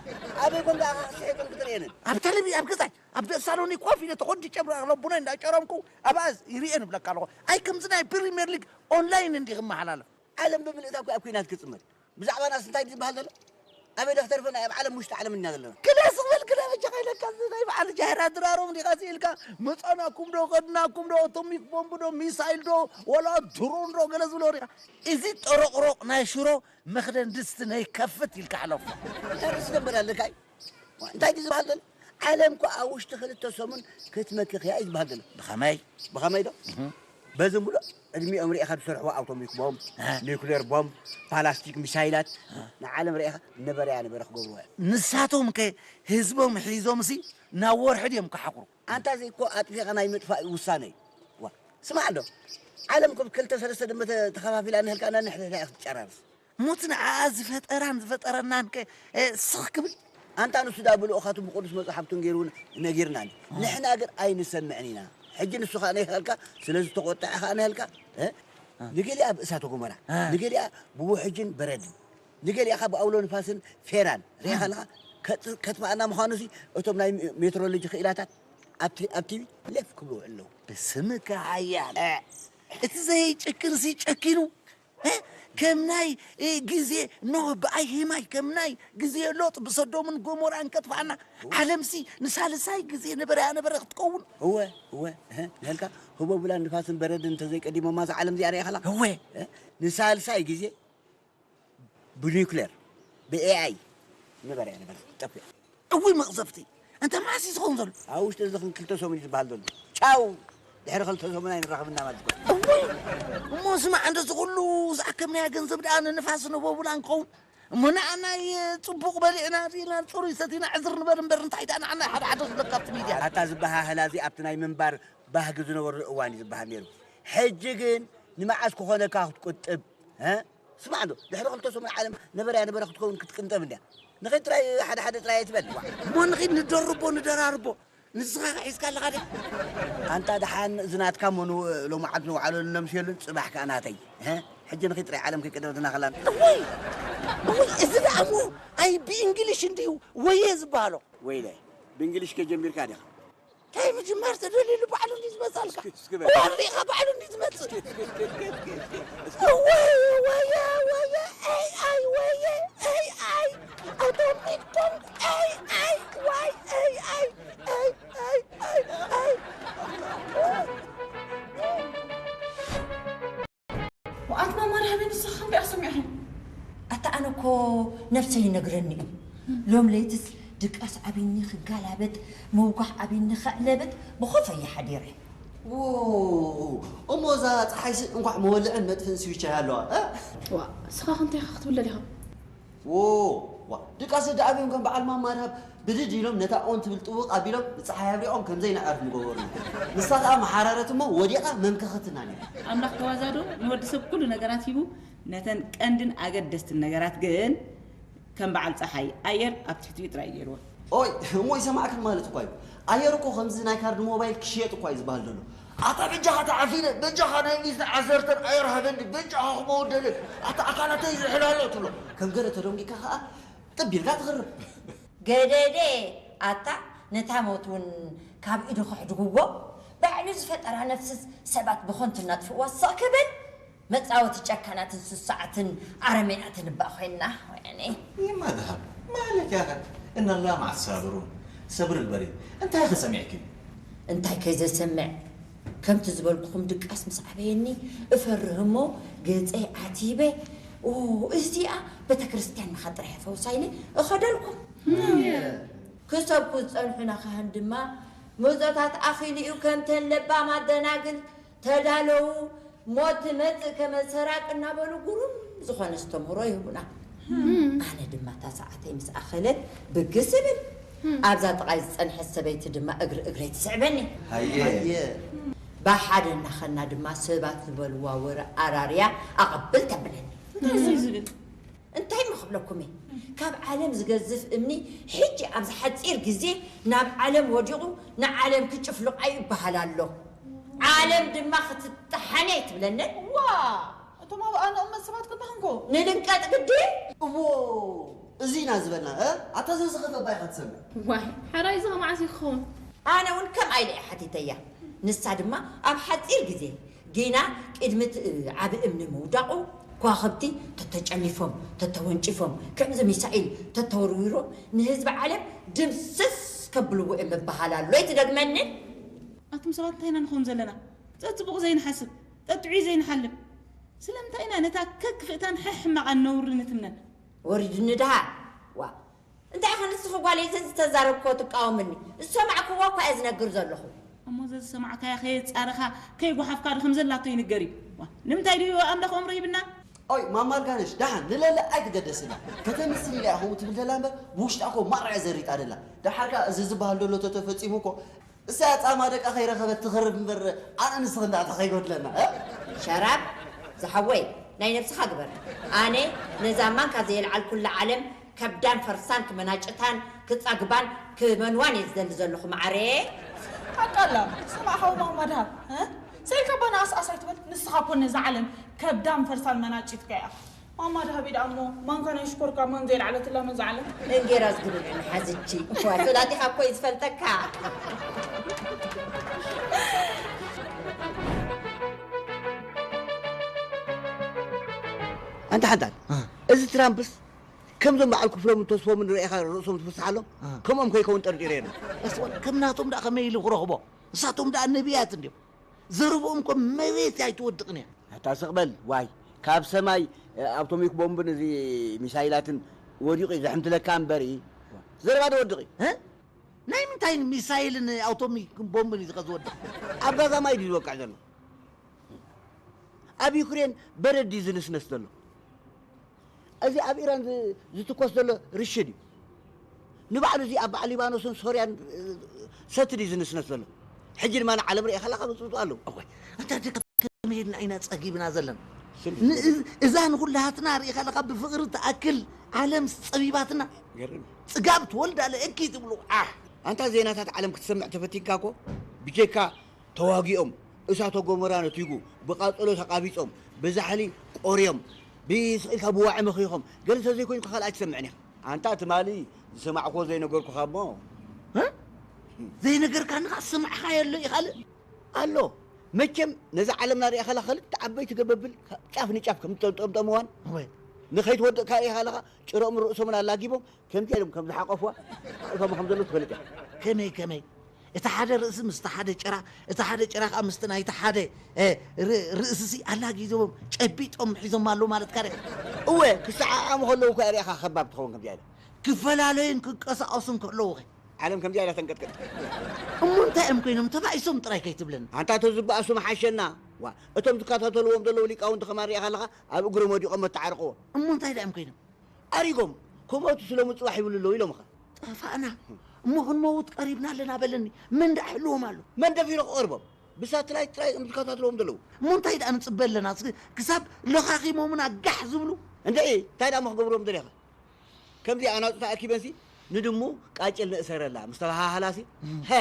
ኣበይ ኮን ደኣ ስሒቐን ክትርእየንን? ኣብ ቴሌቪ-፣ ኣብ ገዛይ፣ ኣብ ሳሎነይ ኮፍ ኢለ ተኾዲጨ ብራ-፣ ቡናይ እንዳጨረምኩ ኣብኣ ይርእየን እብለካ ኣለኹ። ኣይ ከምዚ ናይ ፕሪምየር ሊግ ኦንላይን እንዲ ክመሓላለፍ። ዓለም ብምልእታ እኮ ኣብ ኲናት ክጽመድ። ብዛዕባናስ እንታይ ዝበሃል ዘሎ? ኣበይ ዶ ክተርፈና? ኣብ ዓለም ውሽጢ ዓለም ኢና ዘለና። ግለ ስቕ በል ግለ በጃኻ ኢለካ፣ እዚ ናይ በዓል ጃህራ ድራሮም ዲኻ ስኢልካ፣ መጻናኩም ዶ፣ ከድናኩም ዶ፣ ኣቶሚክ ቦምብ ዶ፣ ሚሳይል ዶ፣ ወላ ድሮን ዶ፣ ገለ ዝብሎ ሪኻ። እዚ ጠሮቕሮቕ ናይ ሽሮ መኽደን ድስቲ ነይከፍት ኢልካ ሕለፎ። እንታይ ርእሲ ደንበር ኣለካ እዩ? ዋ፣ እንታይ ድዩ ዝበሃል ዘሎ? ዓለም እኮ ኣብ ውሽጢ ክልተ ሰሙን ክትመክኽ እያ እዩ ዝበሃል ዘሎ። ብኸመይ? ብኸመይ ዶ? እህ። በዚ ሙሉእ ዕድሚኦም ርኢኻ ዝሰርሕዎ ኣውቶሚክ ቦምብ፣ እ። ኒውክሌር ቦምብ፣ ፓላስቲክ ሚሳይላት፣ እ። ንዓለም ርኢኻ ነበረያ ነበረ ክገብርዎ እዮም። ንሳቶም ከ ህዝቦም ሒዞምሲ ናብ ወርሒ ድዮም ክሓቑሩ? ኣንታ እዚ እኮ ኣጥፊኻ ናይ ምጥፋእ ውሳነ እዩ። ዋ፣ ስማዕ ዶ? ዓለም እኮ ብክልተ ሰለስተ ደምበ ተ-፣ ተኸፋፊላ እንህልካ ነንሕድሕዳ እያ ክትጨራርስ። ሞት ንዓኣ ዝፈጠራን ዝፈጠረናን ከ፣ እ፣ ስኽ ክብል? ኣንታ ንሱ ደኣ ብልኡኻቱን ብቅዱስ መጻሕፍቱን ገይሩ ነጊርናኒ። እ። ንሕና ግን ኣይንሰምዕን ኢና። ሕጂ ንሱ ኸኣ ነይኸልካ፣ ስለ ዝተቖጥዐ ኸኣ ነይኸልካ፣ እ? እ። ንገሊኣ ብእሳተ ጎመራ፣ እ። ንገሊኣ ብውሕጅን በረድን፣ ንገሊኣ ኸኣ ብኣውሎ ንፋስን ፌራን። እ። ርኢኻ ኣለኻ? ከጥ-፣ ከጥፍኣና ምዃኑሲ እቶም ናይ ሜ-፣ ሜትሮሎጂ ክኢላታት ኣብቲ፣ ኣብ ቲቪ ሌፍ ክብሉ ኣለዉ። ብስምካ ሓያል። እ። እቲ ዘይጭክንሲ ጨኪኑ እ? ከም ናይ፣ እ፣ ግዜ ኖህ ብኣይ ሄማይ፣ ከም ናይ ግዜ ሎጥ ብሰዶምን ጎሞራን ከጥፍኣና፣ ዓለምሲ ንሳልሳይ ግዜ ነበረያ ነበረ ክትከውን። እወ፣ እወ፣ እህ፣ ንህልካ ህቦብላን ንፋስን በረድን እንተዘይቀዲሞማ እዛ ዓለም እዚኣ ርኢኻ ኣለኻ? እወ። እ? ንሳልሳይ ግዜ ብኒውክሌር፣ ብኤኣይ ነበረያ ነበረ፣ ጠፍያ። እውይ መቕዘፍቲ! እንተ መዓስ እዩ ዝኸውን ዘሎ? ኣብ ውሽጢ እዚ ኽን ክልተ ሰሙን እዩ ዝበሃል ዘሎ። ቻው። ድሕሪ ክልተ ሰሙን ኣይንራኸብና ማለት እኮ። እሞ ስማዕ፣ እንደዚ ኩሉ ዝኣከብናያ ገንዘብ ደኣ ንንፋስ ንቦቡላ እንኸውን እሞ ንኣናይ ጽቡቕ በሊዕና ርኢና ጽሩይ ሰቲና ዕዝር ንበር እምበር እንታይ ደኣ ንዓና ሓደ ሓደ ዝብለካ ኣብቲ ሚድያ። ኣታ ዝበሃህላ እዚ ኣብቲ ናይ ምንባር ባህጊ ዝነበሩ እዋን እዩ ዝበሃል ነይሩ። ሕጂ ግን ንመዓስ ክኾነካ ክትቁጥብ? እ? ስማዕ እንዶ፣ ድሕሪ ክልተ ሰሙን ዓለም ነበረያ ነበረ ክትከውን ክትቅንጠብ እንድያ። ንኸይድ ጥራይ ሓደ ሓደ ጥራይ ኣይትበል። ዋ። እሞ ንኸይድ ንደርቦ ንደራርቦ። ንስኻ ከ ሒዝካ ኣለኻ ድያ? ኣንታ ደሓን እዚ ናትካ እሞ ንው-፣ ሎማዓንቲ ንውዓለሉ ነምስየሉን ጽባሕ ከኣ ናተይ። እ? ሕጂ ንኸይድ ጥራይ ዓለም ከይቀደደትና ከላን። እወይ! እወይ! እዚ ደኣ እሞ ኣይ ብእንግሊሽ እንድዩ ወየ ዝበሃሎ። ወይለ፣ ብእንግሊሽ ከ ጀሚርካ ዲኻ? እንታይ ምጅማር ተደልዩሉ ባዕሉ እንዲ ዝመጻልካ? እስኪ፣ እስኪ በል። ዋሪኻ ባዕሉ እንዲ ዝመጽእ። እስኪ፣ እስኪ፣ እስኪ፣ እስኪ፣ እስኪ። እወይ፣ ወየ፣ ወየ፣ ኤይ፣ ኣይ፣ ወየ፣ ኤይ፣ ኣይ፣ ኣቶሚክ ቦምብ፣ ኤይ፣ ኣይ፣ ዋይ፣ ኤይ፣ ኣይ፣ ኤይ፣ ኣይ፣ ኣይ፣ ኣይ። ወኣት ማማ ርሃበ ንስኻ ክንደይ ኣሰሚዕኺ? ኣታ ኣነ እኮ ነብሰይ ይነግረኒ እዩ። ሎም ለይትስ ድቃስ ዓቢኒ ክጋላበጥ፣ ምውጋሕ ዓቢኒ ክዕለበጥ ብኾፈየ ሓዲረ። ዎ፣ እሞ እዛ ፀሓይሲ እንኳዕ መወልዕን መጥፍእን ስዊች ኣይሃለዋ፣ እ? ዋ፣ ንስኻ ክንታይ ኢኻ ክትብል ደሊኻ? ዎ፣ ዋ፣ ድቃስ ደኣ ኣብዮም ከም በዓል ማማ ርሃብ ብድድ ኢሎም ነታ ኦን ትብል ጥውቕ ኣቢሎም ብፀሓይ ኣብሪቖም ከም ዘይንዓርፍ ምገበሩ። ንሳ ከኣ መሓረረት እሞ ወዲቓ መምከኸትና ነይራ። ኣምላኽ ተዋዛዶ ንወዲ ሰብ ኩሉ ነገራት ሂቡ፣ ነተን ቀንድን ኣገደስትን ነገራት ግን ከም በዓል ጸሓይ ኣየር ኣብ ትሕቲኡ ጥራይ ገይርወን። ኦይ፣ እሞ ይሰማዕክን ማለት እኳ እዩ። ኣየር እኮ ከምዚ ናይ ካርድ ሞባይል ክሽየጥ እኳ እዩ ዝበሃል ዘሎ። ኣታ በጃኻ ተዓፊነ፣ በጃኻ ናይ ሚስት ዓሰርተን ኣየር ሃበኒ፣ በጃኻ ክመውደልን፣ ኣታ ኣካላተይ ዝሕላሎ ትብሎ። ከም ገለ ተደንጊካ ከኣ ጥብ ኢልካ ትኽርብ። ገደደ፣ ኣታ ነታ ሞት እውን ካብ ኢዱ ከሕድግዎ፣ ባዕሉ ዝፈጠራ ነፍስስ ሰባት ብኸንቱ እናጥፍእዋ ስቕ ክብል። መጻወቲ ጨካናትን ስሱዓትን ኣረሜናትን እባ ኮይንና፣ ወያኔ። ይመድሃብ ማለክ ያኸ እነላ መዓ ትሳብሩ ሰብር ግበሪ። እንታይ ኢኺ ሰሚዕኪ? እንታይ ከይዘሰምዕ? ከምቲ ዝበልኩኹም ድቃስ ምስ ዓበየኒ እፈርህ እሞ ገጸይ ዓቲበ፣ ኦ፣ እዚኣ ቤተክርስትያን ምኻድ ጥራሕ እየ ፈውሳ ኢለ እኸደልኩም። ክሰብኩ ዝጸንሑና ካህን ድማ ምዞታት ኣኺሉ እዩ ከምተን ለባማት ደናግል ተዳለዉ፣ ሞት ትመጽእ ከመ ሰራቅ እናበሉ ግሩም ዝኾነ ኣስተምህሮ ይህቡና። ኣነ ድማ እታ ሰዓተይ ምስ ኣኸለት ብግስ እብል። ኣብዛ ጥቓይ ዝጸንሐት ሰበይቲ ድማ እግሪ እግረይ ትስዕበኒ። ሃየ። ሃየ። ብሓደ እናኸና ድማ ሰባት ዝበልዋ ወረ ኣራርያ ኣቐብል ተብለኒ። እንታይ እዩ ዝብል? እንታይ እሞ ክብለኩም እየ? ካብ ዓለም ዝገዝፍ እምኒ ሕጂ ኣብዚ ሓጺር ግዜ ናብ ዓለም ወዲቑ ንዓለም ክጭፍልቓ እዩ ይበሃል ኣሎ። ዓለም ድማ ክትጠሓን እያ ኣይትብለንን? ዋ! እቶም ኣብ ኣነ እመት ሰባት ክንታ ክንኮ? ንልንቀጥ ግዲ? እዎ፣ እዚ ኢና ዝበልና፣ እ? ኣታ ዘዝኸፈ ባይኻ ትሰምዕ። ዋይ፣ ሕራይ እዚ ከ መዓስ እዩ ክኸውን? ኣነ እውን ከምኣ ኢለ እየ ሓቲተያ። ንሳ ድማ ኣብ ሓጺር ግዜ ጌና ቅድሚ እቲ ዓቢ እምኒ ምውዳቑ፣ ከዋኽብቲ ተተጨሊፎም፣ ተተወንጪፎም፣ ከምዚ ሚሳኤል ተተወርዊሮም፣ ንህዝቢ ዓለም ድምስስ ከብልዎ እዮም ምበሃል ኣሎ። ኣይትደግመንን? ኣቱም ሰባት እንታይ ኢና ንኸውን ዘለና? ጸጽቡቕ ዘይንሓስብ፣ ጠጥዑይ ዘይንሓልም። ስለምንታይ ኢና ነታ ከክፍእታን ሕሕማቓን ነውሪ ንትምነን? ወሪድኒ ደሃ? ዋ፣ እንታይ ኢኻ ንስኺ ጓለይ ዘዝተዛረብክዎ ትቃወምኒ? ዝሰማዕክዎ እኳ እየ ዝነግር ዘለኹ። እሞ ዘዝሰማዕካያ ከየጻረኻ ከይጓሓፍካ ዶ ከም ዘላቶ ይንገር እዩ? ዋ፣ ንምንታይ ድዩ ኣምላኽ ኣእምሮ ሂብና? ኦይ፣ ማማ ኣልጋነሽ፣ ደሓን ንለለ ኣይትገደስላ። ከተምስል ኢላ እያ ከምኡ ትብል ዘላ እምበር፣ ብውሽጣ እኮ ማራ እያ ዘሪጣ ዘላ። ደሓር ከኣ እዚ ዝበሃል ዘሎ ተተፈጺሙ እኮ፣ እሳ ጻማ ደቃ ከይረኸበት ትኽርብ እምበር፣ ኣነ ንስኺ እንዳታ ከይጎድለና፣ እ? ሸራብ፣ ዝሓወይ፣ ናይ ነብስኻ ግበር። ኣነ ነዛ ማንካ ዘየልዓልኩላ ዓለም ከብዳን ፈርሳን ክመናጭታን ክጸግባን ክመንዋን እየ ዝደሊ ዘለኹ መዓረ። ሓቃላ፣ ስማዕ ሓው ማማ ድሃብ፣ እ? ሰይልካ ባና ኣስኣስ ኣይትበል። ንስኻ እኮ ነዛ ዓለም ከብዳን ፈርሳን መናጭትካ እያ። ማማ ድሃብ ኢዳ እሞ ማንካ ናይ ሽኮርካ መን ዘይልዓለትላ መዛ ዓለም? እንጌራ ዝግብል ሓዝቺ። ዋ፣ ፈላጢኻ እኮ እዩ ዝፈልጠካ። ኣንታ ሓንታት፣ እ። እዚ ትራምፕስ ከምዞም በዓል ክፍሎምን ተስፎምን ርኢኻ ርእሶም ትፍስሓሎም? እ። ከምኦም ከይከውን ጠርጢረ ነይረ። እስወ፣ ከም ናቶም ደኣ ከመይ ኢሉ ክረኽቦ? ንሳቶም ደኣ ነቢያት እንድዮም። ዘረብኦም እኮ መሬት ኣይትወድቕን እያ። ኣታ ስቕ በል፣ ዋይ፣ ካብ ሰማይ፣ እ፣ ኣቶሚክ ቦምብን እዚ ሚሳይላትን ወዲቑ እዩ ዘሕምትለካ እምበር፣ ዘረባ ዶ ወድቕ እዩ? እ? ናይ ምንታይ ሚሳይልን ኣውቶሚክ ቦምብን እዩ ዝኸ ዝወድቕ? ኣብ ጋዛ ማይ ድዩ ዝወቅዕ ዘሎ? ኣብ ዩክሬን በረድ ድዩ ዝንስነስ ዘሎ? እዚ ኣብ ኢራን ዝ- ዝትኮስ ዘሎ ርሽን እዩ። ንባዕሉ እዚ ኣብ በዓል ሊባኖስን ሶርያን እ፣ ሰቲ ድዩ ዝንስነስ ዘሎ? ሕጂ ድማ ንዓለም ርኢኻ ኣለኻ ብፅብጡ ኣለዉ። እወ፣ ኣንታ ደቂ ከመይ ኢልና ኢና ጸጊብና ዘለና? ስም- ንእዝ- እዛ ንኹላትና ርኢኻ ኣለኻ ብፍቕሪ ትኣክል ዓለም ጸቢባትና። ገርም። ጽጋብ ትወልድ ኣለ እኪ ትብሉ። ኣሕ! ኣንታ ዜናታት ዓለም ክትሰምዕ ተፈቲንካ እኮ ብጀካ ተዋጊኦም፣ እሳተ ጎመራ ነቲጉ፣ ብቃጸሎ ተቃቢጾም፣ ብዛሕሊ ቆርዮም፣ ብስቕ ኢልካ ብዋዒ መኺኾም፣ ገለ እንተዘይኮይንካ ካልእ ኣይትሰምዕን ኢኻ። ኣንታ ትማሊ ዝሰማዕክዎ ዘይነገርኩኻ እሞ። እ? ዘይነገርካኒ ኸዓ ዝሰማዕኻዮ ኣሎ እዩ ካልእ? ኣሎ። መቸም ነዛ ዓለምና ሪእኻ ኣለኻ፣ ክልተ ዓበይቲ ገበብል ጫፍ ንጫፍ ከም ዝጠምጠምዋን እወ። ንኸይትወድቕ ከኣ ሪእኻ ኣለኻ፣ ጭረኦም ርእሶምን ኣላጊቦም ከምዚ ኢሎም ከም ዝሓቆፍዋ፣ እቶም ከም ዘለዉ ትፈልጥ ኢኻ። ከመይ ከመይ? እቲ ሓደ ርእሲ ምስቲ ሓደ ጭራ፣ እቲ ሓደ ጭራ ከኣ ምስቲ ናይቲ ሓደ፣ እ፣ ር-፣ ርእሲሲ ኣላጊዞም ጨቢጦም ሒዞም ኣለዉ ማለትካ ድዩ? እወ፣ ክሰዓዓሙ ከለዉ እኳ ሪእኻ ከባብ ትኸውን ከምዚኣ ኢላ። ክፈላለዩን ክንቀሳቐሱን ከለዉ ኸ? ዓለም ከምዚኣ ኢላ ተንቀጥቀጥ። እሞ እንታይ እዮም ኮይኖም? ተባኢሶም ጥራይ ከይትብለኒ። ኣንታ ተዝበኣሱ ምሓሸና። ዋ፣ እቶም ዝከታተልዎም ዘለዉ ሊቃውንቲ ከማን ሪእኻ ኣለኻ፣ ኣብ እግሮም ወዲቖም መተዓርቕዎ። እሞ እንታይ ደኣ እዮም ኮይኖም? ኣሪጎም፣ ክሞቱ ስለ ምጽባሕ ይብሉ ኣለዉ ኢሎምኻ። ጠፋእና። እሞ ክንመውት ቀሪብና ኣለና በለኒ። መን ደኣ ይሕልዎም ኣሎ? መን ደፊሩ ክቐርቦም? ብሳትላይት ጥራይ እዮም ዝከታተልዎም ዘለዉ። እሞ እንታይ ደኣ ንጽበ ኣለና? እስኪ ክሳብ ለኻኺሞምና ጋሕ ዝብሉ። እንድዒ፣ እንታይ ደኣ እሞ ክገብርዎም ደሊኻ? ከምዚ ኣናጹ ተኣኪበንሲ ንድሙ ቃጭል ንእሰረላ ምስ ተበሃሃላሲ፣ እም። "ሀ፣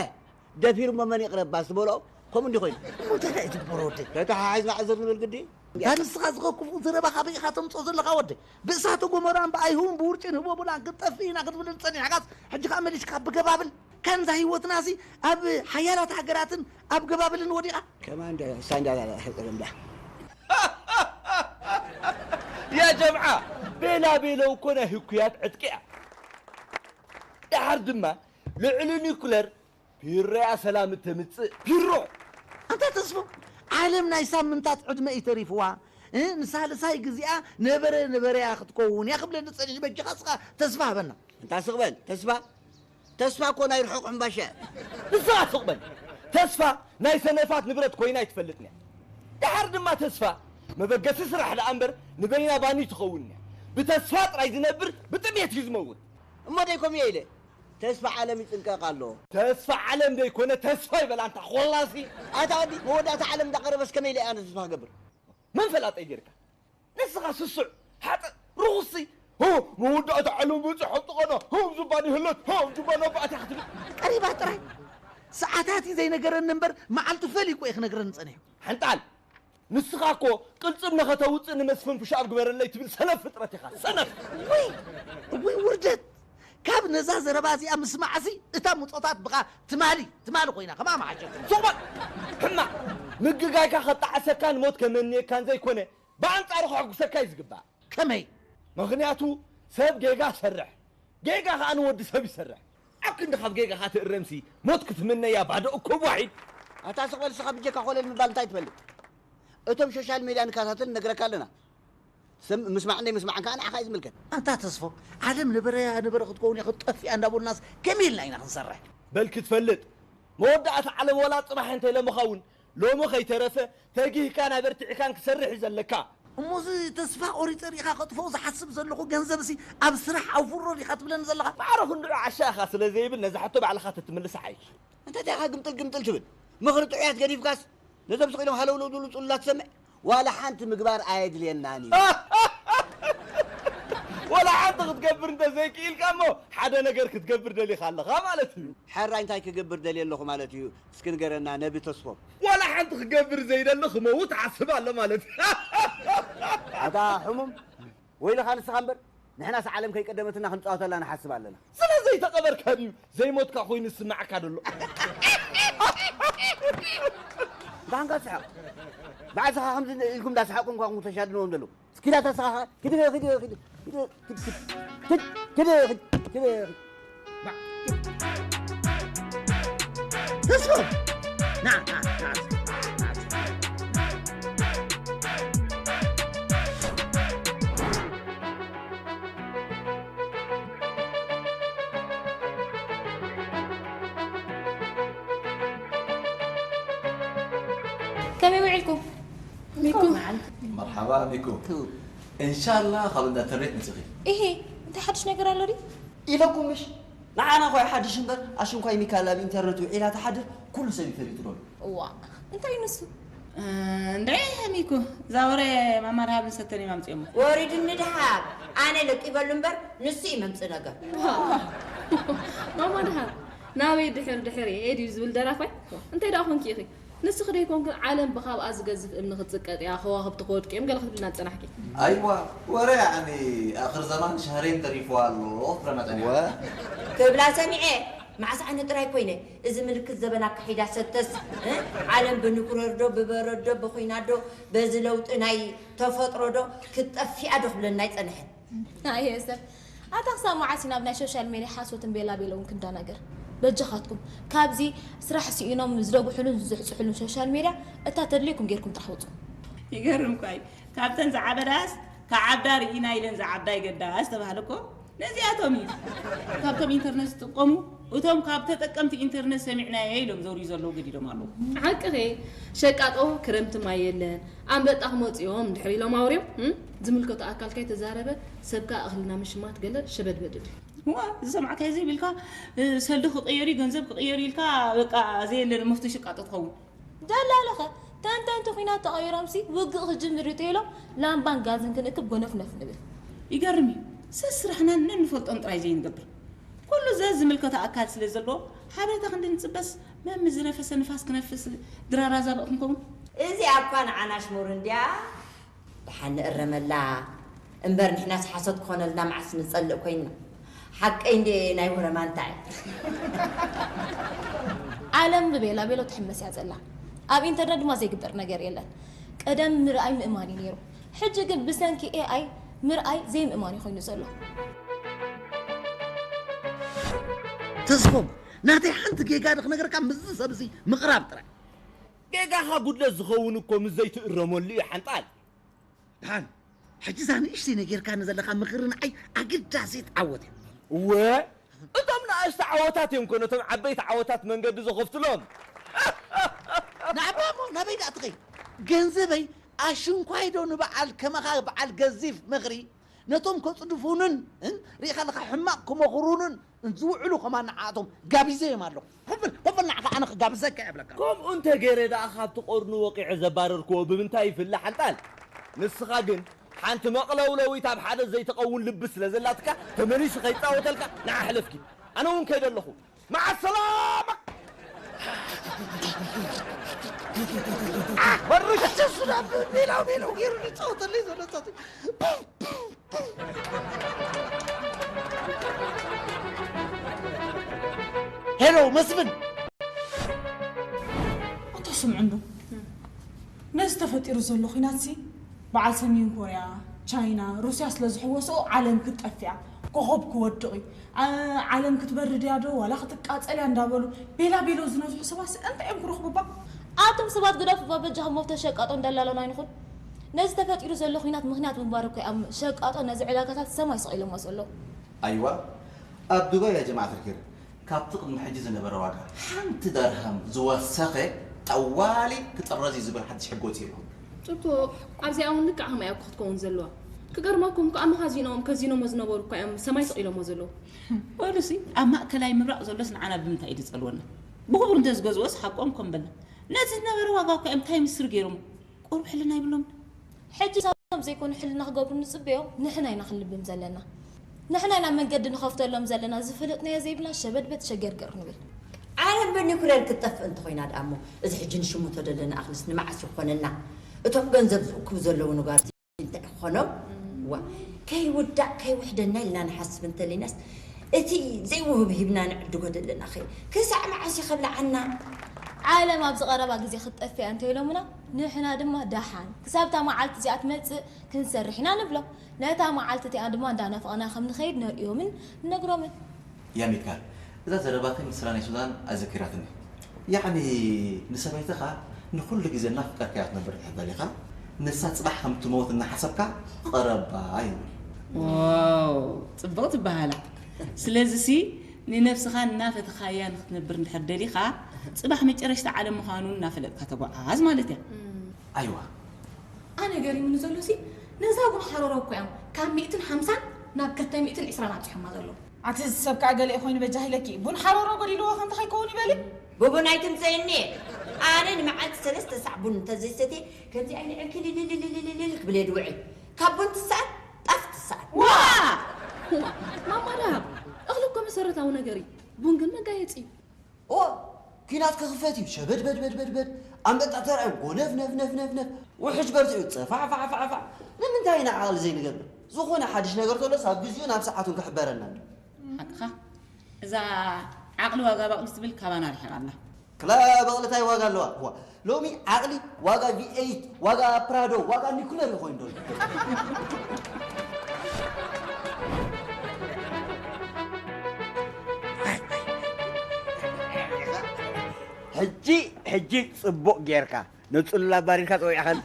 ደፊሩሞ መን ይቕረባ?" ዝበልኦ ከምኡ እንዲ ኮይኑ። እሞ እንታይ ደኣ ይትግበሮ ወደይ? ተተሓሒዝና ዕዝር ንብል ግዲ። እታ ንስኻ ዝኸ ክፉእ ዘረባ ካበይ ኢኻ ተምጽኦ ዘለኻ ወደይ? ብእሳተ ጎመራን ብኣይሁን ብውርጭን ህቦብላን ክንጠፍእ ኢና ክትብልን ጸኒሕካስ፣ ሕጂ ከኣ መሊስካ ብገባብል። ካንዛ ህይወትናሲ ኣብ ሓያላት ሃገራትን ኣብ ገባብልን ወዲቓ። ከማን እንዳ ሳንዳ ሕጥር እንዳ። ያ ጀምዓ፣ ቤላ ቤለው እኮ ናይ ህኩያት ዕጥቂ እያ። ደሓር ድማ ልዕሊ ኒኩለር ፒሮያ ሰላም እተምጽእ ፒሮ። ኣንታ ተስፎ፣ ዓለም ናይ ሳምንታት ዕድመ እዩ ተሪፍዋ። እ፣ ንሳልሳይ ግዚኣ ነበረ ነበረያ ክትከውን እያ ክብለኒ ጸኒሑ። በጃኻ እስኻ ተስፋ ሃበና። እንታ ስቕ በል፣ ተስፋ፣ ተስፋ እኮ ናይ ርሑቕ ሕምባሻ እያ። ንስኻ ስቕ በል። ተስፋ ናይ ሰነፋት ንብረት ኮይና ኣይትፈልጥን እያ። ደሓር ድማ ተስፋ መበገሲ ስራሕ ደኣ እምበር ንበይና ባኒ ትኸውን እያ። ብተስፋ ጥራይ ዝነብር ብጥሜት እዩ ዝመውት። እሞ ደይ ከምኡ እየ ኢለ፣ ተስፋ ዓለም ይጽንቀቕ ኣሎ። ተስፋ ዓለም ደይኮነ ተስፋ ይበል ኣንታ ኾላሲ። ኣታ ወዲ፣ መወዳእታ ዓለም እንዳቐረበስ ከመይ ኢለ ኣነ ተስፋ ክገብር? መን ፈላጠይ ጌርካ? ንስኻ ስሱዕ፣ ሓጥእ፣ ርኹስሲ። ሆ፣ መወዳእታ ዓለም በጺሓ ጥቐና፣ ሆ፣ ዝባን ይህለት፣ ሆ፣ ዝባን ኣባእታ ክትብል። ቀሪባ ጥራይ። ሰዓታት እዩ ዘይነገረኒ እምበር፣ መዓልቱ ፈሊቁ እዩ ክነግረኒ ጸኒሑ። ሓንጣል፣ ንስኻ እኮ ቅልጽም ነኸተውጽእ ንመስፍን ፑሽ ኣፕ ግበረለይ ትብል ሰነፍ ፍጥረት ኢኻ፣ ሰነፍ። ውይ፣ ውይ፣ ውርደት። ካብ ነዛ ዘረባ እዚኣ ምስማዕሲ፣ እታ ምጾታት ብኻ ትማሊ፣ ትማሊ ኮይና፣ ከማን መሓሸት። ሱቕ በል! ሕማቕ! ምግጋይካ ከጣዕሰካን ሞት ከመንየካን ዘይኮነ፣ ብኣንጻሩ ከሐጉሰካ እዩ ዝግባእ። ከመይ? ምኽንያቱ ሰብ ጌጋ ሰርሕ፣ ጌጋ ኸኣ ንወዲ ሰብ ይሰርሕ። ኣብ ክንዲ ካብ ጌጋኻ ትእረምሲ፣ ሞት ክትምነያ ባዶ እኮብ ዋሒድ። ኣታ ስቕ በል እስኻ ብጀካ ኮለል ምባል እንታይ ትፈልጥ? እቶም ሶሻል ሜድያ ንከታተል ንነግረካ ኣለና። ስም-፣ ምስማዕን ዘይምስማዕን ከኣ ንዓኻ እዩ ዝምልከት። ኣንታ ተስፎ፣ ዓለም ነበረያ ነበረ ክትከውን እያ ክትጠፍእ እያ እንዳበሉናስ ከመይ ኢልና ኢና ክንሰርሕ? በል ክትፈልጥ፣ መወዳእታ ዓለም ወላ ጽባሕ እንተ ኢለ ምኸውን፣ ሎሚ ከይተረፈ ተጊህካን ኣበርቲዕካን ክሰርሕ እዩ ዘለካ። እሞ እዚ ተስፋ ቆሪጸ ርኢኻ ከጥፍኦ ዝሓስብ ዘለኹ ገንዘብሲ ኣብ ስራሕ ኣውፍሮ ዲኻ ትብለኒ ዘለኻ? ማዕረ ክንድዑ ዓሻ ኢኻ ስለ ዘይብል ነዛ ሕቶ ባዕልኻ ተትምልሳ ሓይሽ። እንታይ ኢኻ ግምጥል ግምጥል ትብል? ምኽሪ ጥዑያት ገዲፍካስ ነዞም ስቕ ኢሎም ሃለውለው ዝብሉ ጽሉላት ትሰምዕ? ዋላ ሓንቲ ምግባር ኣየድልየናን እዩ። ዋላ ሓንቲ ክትገብር እንተ ዘይክኢልካ እሞ ሓደ ነገር ክትገብር ደሊኻ ኣለኻ ማለት እዩ። ሕራይ እንታይ ክገብር ደልየ ኣለኹ ማለት እዩ? እስኪ ንገረና ነቢ ተስፎም። ዋላ ሓንቲ ክገብር ዘይደሊ ክመውት ዓስብ ኣሎ ማለት እዩ። ኣታ ሕሙም፣ ወይልኻ ንስኻ እምበር፣ ንሕናስ ዓለም ከይቀደመትና ክንጻወተላ ንሓስብ ኣለና። ስለ ዘይተቐበርካ ድዩ ዘይሞትካ ኮይኑ ዝስምዓካ ዘሎ? እንታንካ ትስሕቕ? ባዕልኻ ከምዚ ኢልኩም እንዳሰሓቑ እንኳ ተሻድንዎም ዘለዉ። እስኪ ዳ ተስኻኻ፣ ኪድ፣ ኪድ፣ ኪድ፣ ኪድ፣ ኪድ፣ ኪድ፣ ኪድ፣ ኪድ፣ ኪድ፣ ኪድ፣ ኪድ። ተስፎ! ና፣ ና፣ ና፣ ና። ከመይ ውዒልኩም? ሚኩ። መርሓባ ሚኩ። እንሻላ ካብ እንዳ ኢንተርኔት መፂኺ። ኢሂ፣ እንታይ ሓድሽ ነገር ኣሎ ድዩ? ኢለኩም ምሽ? ንዓና ኳይ ሓድሽ እምበር ኣሽንኳይ ሚካል ኣብ ኢንተርነት ውዒላ ትሓድር ኩሉ ሰብ ይፈልጡ ዶ? እዋ፣ እንታይ እዩ ንሱ? እንድዒ ሚኩ፣ እዛ ወረ ማማ ደሃብ ንሰተን እዮም ኣምፅኦሞ። ወሪድኒ ደሃብ፣ ኣነ ለቂበሉ እምበር ንሱ እዩ መምፅእ ነገር። ማማ ደሃብ ናበይ ድሕር ድሕር እየ ድዩ ዝብል ደራፋይ? እንታይ ደኣ ኮንኪ ኢኺ? ንስኺ ደይኮንክን ዓለም ብኻብኣ ዝገዝፍ እምኒ ክትጽቀጥ እያ፣ ከዋኽብቲ ክወድቁ እዮም ገለ ክትብልና ዝጸናሕኪ። ኣይዋ ወረ ያዕኒ ኣኽር ዘማን ሸህረይን ተሪፉዋ ኣሎ ክትብለና ጸኒሓ። ክብላ ሰሚዐ። መዓስ ኣነ ጥራይ ኮይነ እዚ ምልክት ዘበን ኣካሒዳ ሰተስ እ? ዓለም ብኑክለር ዶ ብበረድ ዶ ብኹናት ዶ በዚ ለውጢ ናይ ተፈጥሮ ዶ ክትጠፊኣ ዶ ክብለና ኣይጸንሐን። ኣየ ሰብ ኣታ ክሳብ መዓስ ኢና ኣብ ናይ ሶሻል ሜድያ ሓሶትን ቤላ ቤለውን ክንዳናገር? በጃኻትኩም ካብዚ ስራሕ ስኢኖም ዝደጉሑሉን ዝዝሕፅሑሉን ሶሻል ሜድያ እታ ተድልየኩም ጌርኩም ጥራሕ ውፁ። ይገርም እኳ እዩ። ካብተን ዝዓበዳስ ክዓብዳ ርኢና ኢለን ዝዓብዳ ይገዳ ዝተባህለ እኮ ነዚኣቶም እዩ። ካብቶም ኢንተርነት ዝጥቀሙ እቶም ካብ ተጠቀምቲ ኢንተርነት ሰሚዕናዮ ኢሎም ዘውርዩ ዘለዉ ገዲዶም ኣለዉ። ሓቅኺ ሸቃጦ ክረምቲ ማይ የለን ኣንበጣ ክመፅኦም ድሕር ኢሎም ኣውርዮም ዝምልከቶ ኣካል ከይተዛረበ ሰብ ከዓ እኽልና ምሽማት ገለ ሸበድበድ ድብል። እዋ ዝሰማዕካዮ ዘይብልካ ሰልዲ ክቅየር እዩ ገንዘብ ክቅየር እዩ ኢልካ በቃ ዘየለ መፍቶ ሸቃጦ ትኸውን። ደላሎኸ ተንተንቲ ኹናት ተቐይሮምሲ ውግእ ክጅምር እዩ ተይሎም ላምባን ጋዝን ክንእክብ ጎነፍነፍ ንብል። ይገርም እዩ ሰስራሕናን ነንፈልጦም ጥራይ ዘይንገብር ኩሉ ዘዝምልከቶ ኣካል ስለ ዘለዎ ሓበሬታ ክንዲ ንፅበስ መም ዝነፈሰ ንፋስ ክነፍስ ድራራዛ በቕ ክንከውን። እዚኣ እኳ ንዓና ኣሽሙር እንድያ። ደሓን ንእረመላ እምበር ንሕናስ ሓሶት ክኾነልና መዓስ ንጸልእ ኮይንና። ሓቀይ እንዴ ናይ ወረማ እንታይ? ዓለም ብቤላ ቤሎ ትሕመስ እያ ዘላ። ኣብ ኢንተርነት ድማ ዘይግበር ነገር የለን። ቀደም ምርኣይ ምእማን እዩ ነይሩ። ሕጂ ግን ብሰንኪ ኤኣይ ምርኣይ ዘይምእማን እዩ ኮይኑ ዘሎ። ተስፎም ናተይ ሓንቲ ጌጋ ዶ ክነግረካ ምስዚ ሰብ እዚ ምቕራብ ጥራይ። ጌጋኻ ጉድለት ዝኸውን እኮ ምስ ዘይትእረመሉ እዩ ሓንጣል። ደሓን ሕጂ እዛ ንእሽተይ ነጊርካኒ ዘለኻ ምኽሪ ንዓይ ኣገዳሲት ዓወት እያ። እወ እቶም ንኣሽቱ ዓወታት እዮም ኮ ነቶም ዓበይቲ ዓወታት መንገዲ ዘኸፍቱሎም። ንዓባ እሞ ናበይ ደኣ ትኸይድ? ገንዘበይ ኣሽንኳይ ዶ ንበዓል ከማኻ በዓል ገዚፍ ምኽሪ ነቶም ከጽድፉንን ሪኢኻ ኣለኻ ሕማቕ ክመኽሩንን ዝውዕሉ ከማን ንዓኣቶም ጋቢዘዮም ኣለኹ። ኮፍ በል ኮፍ በል ንዓኻ ኣነ ክጋብዘካ እየ እብለካ። ከምኡ እንተ ገይረ ደኣ ካብቲ ቆርኑ ወቒዐ ዘባረርክዎ ብምንታይ ይፍለ ሓንጣል? ንስኻ ግን ሓንቲ መቕለውለዊት ኣብ ሓደ ዘይትቐውን ልቢ ስለ ዘላትካ ተመሊሱ ከይጻወተልካ ንዓ ሕለፍኪ። ኣነ እውን ከይደ ኣለኹ። መዓ ሰላማ። በርሽ እሱ ናብ ሜላው ሜላው ገይሩ ዝጻወተለይ ዘሎ ጻወት ሄሎ መስፍን ኣታ ስምዑ እንዶ ነዚ ተፈጢሩ ዘሎ ኲናትሲ በዓል ሰሜን ኮርያ፣ ቻይና፣ ሩስያ ስለ ዝሕወስኦ ዓለም ክትጠፍእ እያ፣ ኮኾብ ክወድቕ እዩ፣ ዓ- ዓለም ክትበርድ እያ ዶ ዋላ ክትቃጸል እያ እንዳበሉ ቤላ ቤሎ ዝነዝሑ ሰባትሲ እንታይ እዮም ክረኽቡ እባ? ኣቱም ሰባት ግደፉ እባ በጃኹም ወፍተ ሸቃጦን ደላሎን ኣይንኹን። ነዚ ተፈጢሩ ዘሎ ኲናት ምኽንያት ምግባር እኮ እዮም ሸቃጦ ነዚ ዕዳጋታት ሰማይ ሰቒሎሞ ዘለዉ። ኣይዋ ኣብ ዱባይ ያ ጀማዓት ኣልኸይር ካብቲ ቅድሚ ሕጂ ዝነበረ ዋጋ ሓንቲ ደርሃም ዝወሰኸ ጠዋሊ ክጥረዝ እዩ ዝብል ሓድሽ ሕጊ ወፂኡ ኣሎ። ፅቡቕ ኣብዚኣ እውን ልክዕ ከማይ እያ እኮ ክትከውን ዘለዋ። ክገርመኩም ከዓ መኻዚኖኦም ከዚኖሞ ዝነበሩ እኳ እዮም ሰማይ ሰቒሎሞ ዘለዉ። በሉሲ ኣብ ማእከላይ ምብራቕ ዘሎስ ንዓና ብምንታይ እዩ ዝጸልወና? ብኽቡር እንተዝገዝኦስ ሓቆም እኮ ምበልና። ነቲ ዝነበረ ዋጋ እኳ እዮም እንታይ ምስር ገይሮሞ? ቁሩብ ሕልና ይብሎም። ሕጂ ንሳቶም ዘይኮኑ ሕልና ክገብሩ ንጽበዮም ንሕና ኢና ክንልብም ዘለና። ንሕና ኢና መንገዲ ንኸፍተሎም ዘለና ዝፈለጥናዮ ዘይብልና ሸበድበድ ሸገርገር ንብል። ዓለም ብኒኩሌር ክትጠፍእ እንተኾይና ደኣ እሞ እዚ ሕጂ ንሽሙ ተደለና ኣኽልስ ንመዓስ ይኾነና? እቶም ገንዘብ ዝእክቡ ዘለዉ ነጋድቲ እንታይ ክኾኖም? ዋ ከይውዳእ ከይውሕደና ኢልና ንሓስብ እንተሊናስ እቲ ዘይውህብ ሂብና ንዕድጎ ደለና ኸ ክሳዕ መዓስ እዩ ከብልዓና? ዓለም ኣብዚ ቀረባ ግዜ ክትጠፍእ እያ እንተኢሎምና ንሕና ድማ ደሓን ክሳብ እታ መዓልቲ እዚኣ ትመጽእ ክንሰርሕ ኢና ንብሎም። ነታ መዓልቲ እቲኣ ድማ እንዳናፈቕና ከም ንኸይድ ነርእዮምን ንነግሮምን። ያ ሚካል፣ እዛ ዘረባኺ ምስላ ናይ ሱዛን ኣዘኪራትኒ። ያዕኒ ንሰበይትኻ ንኹሉ ግዜ እናፍቀርካያ ክትነብር እንድሕር ደሊኻ፣ ንሳ ጽባሕ ከም ትመውት እናሓሰብካ ቐረባ ይብል። ዋው ጽብቕቲ ኣበሃህላ። ስለዚሲ ንነብስኻ እናፈተኻያ ንኽትነብር እንድሕር ደሊኻ፣ ጽባሕ መጨረሽታ ዓለም ምዃኑ እናፈለጥካ ተጓዓዝ ማለት እያ። ኣይዋ ኣነ ገሪሙኒ ዘሎ ሲ ነዛ ቡን ሓሮሮ እኮ እዮም ካብ ሚእትን ሓምሳን ናብ ክልተ ሚእትን ዕስራን ኣብፂሖማ ዘለዉ። ኣቲ እዚ ሰብ ከዓ ገለ ኮይኑ በጃ ኢለኪ ቡን ሓሮሮ ጎዲልዎ ከምዚ ከይከውን ይበሊ። ብቡን ኣይትምፀየኒ። ኣነ ንመዓልቲ ሰለስተ ሳዕ ቡን እንተዘይሰትየ ከምዚ ዓይኒ ዕንክልልልልልልል ክብል እየ ድውዕል። ካብ ቡን ትሰኣል ጣፍ ትሰኣል። ዋ ማማ ደሃብ እኽሊ እኮ መሰረታዊ ነገር እዩ። ቡን ግን መጋየፂ እዩ። ኦ ኲናት ክኽፈት እዩ ሸበድበድበድበድበድ ኣንበጣ ተራእዮም ጎነፍ ነፍ ነፍ ነፍ ነፍ ውሕጅ በርቲዑ ጸፋዕ ፋዕ ፋዕ ፋዕ ንምንታይ ኢና ዓቕሊ ዘይንገብር ዝኾነ ሓድሽ ነገር ተሎስ ኣብ ግዚኡ ናብ ሰዓቱን ክሕበረና እንዶ ሓቅኻ እዛ ዓቕሊ ዋጋ በቕሊ ትብል ካባና ርሒቓ ኣላ ክላ በቕሊ ታይ ዋጋ ኣለዋ እዋ ሎሚ ዓቕሊ ዋጋ ቪ ኤይት ዋጋ ፕራዶ ዋጋ ኒኩለር እዩ ኮይኑ ደሎ ሕጂ ሕጂ ጽቡቕ ጌርካ ንጽሉል ኣባሪርካ ጸዊዕኻን።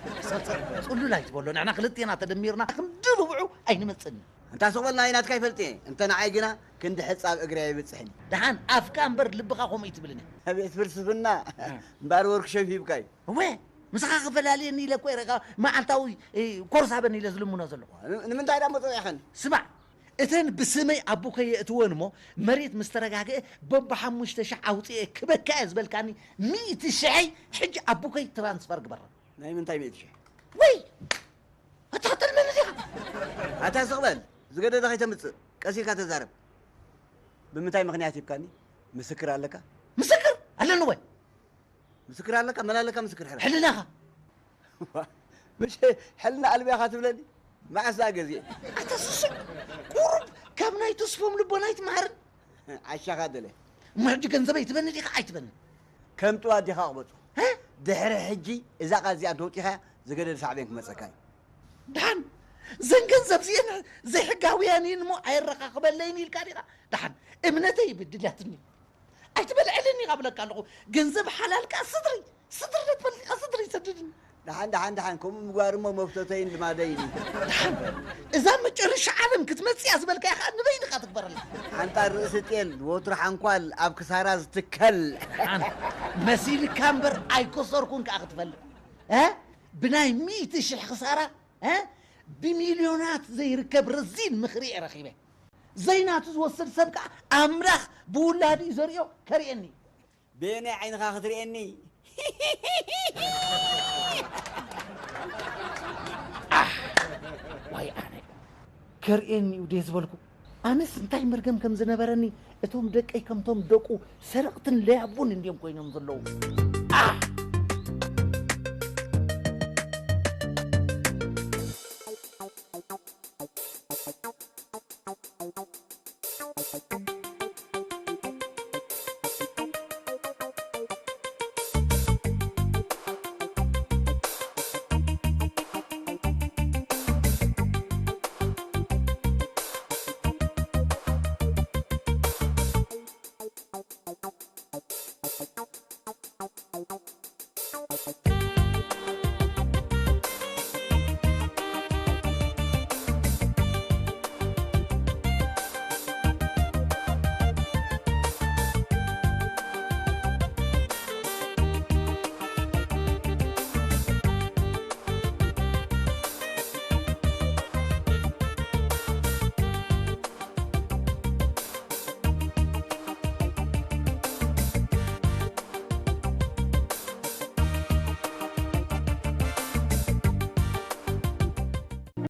ጽሉል ኣይትበሎ ንሕና ክልቴና ተደሚርና ክንዲ ርብዑ ኣይንመጽእን። ኣንታ ስቕ በል ናይ ናትካ ይፈልጥ እየ እንተ ንዓይ ግና ክንዲ ሕጻብ እግሪ ኣይብጽሕን። ደሓን ኣፍካ እምበር ልብኻ ከምኡ ኣይትብልን እያ። ኣቤት ፍልስፍና እምበኣር ወርክሾፕ ሂብካ እዩ። እወ ምሳኻ ክፈላልየኒ ኢለ እኮ ኢረካ መዓልታዊ ኮርስ ሃበኒ ኢለ ዝልምኖ ዘለኹ። ንምንታይ ዳ መጸዊዕኸን? ስማዕ እተን ብስመይ ኣቦከይ የእትወን እሞ መሬት ምስ ተረጋግአ በብሓሙሽተ ሽሕ ኣውፅኤ ክበካ እየ ዝበልካኒ ሚእቲ ሽሐይ ሕጂ ኣቦከይ ትራንስፈር ግበረን። ናይ ምንታይ ሚእቲ ሽሕ? ወይ ኣታ ተልመኒ ዲኻ? ኣታ ስቕ በል ዝገደደ ከይተምፅእ ቀስ ኢልካ ተዛረብ። ብምንታይ ምኽንያት ሂብካኒ? ምስክር ኣለካ? ምስክር ኣለኒ ወይ? ምስክር ኣለካ? መን ኣለካ ምስክር ሕረ? ሕልናኻ። ምሽ ሕልና ኣልቢያኻ ትብለኒ? መዓስ ደኣ ገዚኤ? ኣታ ስሱዕ! ቁሩብ ካብ ናይ ተስፎም ልቦና ኣይትምሃርን? ዓሻኻ ደለ። እሞ ሕጂ ገንዘበይ ትበኒ ዲኻ ኣይትበኒ? ከም ጥዋ ዲኻ ኣቕበጾ። እ? ድሕሪ ሕጂ እዛ ቃል እዚኣ እንተወጢኻያ ዝገደደ ሳዕቤን ክመጸካ እዩ። ደሓን ዘን ገንዘብ እዚአን ዘይሕጋውያን እየን እሞ ኣየረኻኽበለይን ኢልካ ዲኻ? ደሓን እምነተይ ይብድላትኒ። ኣይትበልዕልኒ ኢኻ ብለካ ኣለኹ። ገንዘብ ሓላል ከኣ ስድሪ ስድሪ ነትፈልጥ ኢኻ ስድሪ ይሰድድኒ። ደሓን ደሓን ደሓን ከምኡ ምግባር እሞ መፍተተይን ልማደይን እዩ። ደሓን እዛ መጨረሻ ዓለም ክትመጽእ እያ ዝበልካያ ከኣ ንበይንኻ ትግበረላ። ሓንጣር ርእሲ ጤል ወትሩ ሓንኳል ኣብ ክሳራ ዝትከል። ደሓን መሲልካ እምበር ኣይከሰርኩን ከኣ ክትፈልጥ እ ብናይ ሚእቲ ሽሕ ክሳራ እ ብሚልዮናት ዘይርከብ ረዚን ምኽሪ እየ ረኺበ። ዘይናቱ ዝወስድ ሰብ ከኣ ኣምላኽ ብውላዱ እዩ ዘርእዮ ከርእየኒ እዩ። በየናይ ዓይንኻ ክትርእየኒ? ዋይ ኣነ ከርእየኒ እዩ ድየ ዝበልኩ ኣነስ እንታይ መርገም ከም ዝነበረኒ እቶም ደቀይ ከምቶም ደቁ ሰረቕትን ለያቡን እንድዮም ኮይኖም ዘለዉ።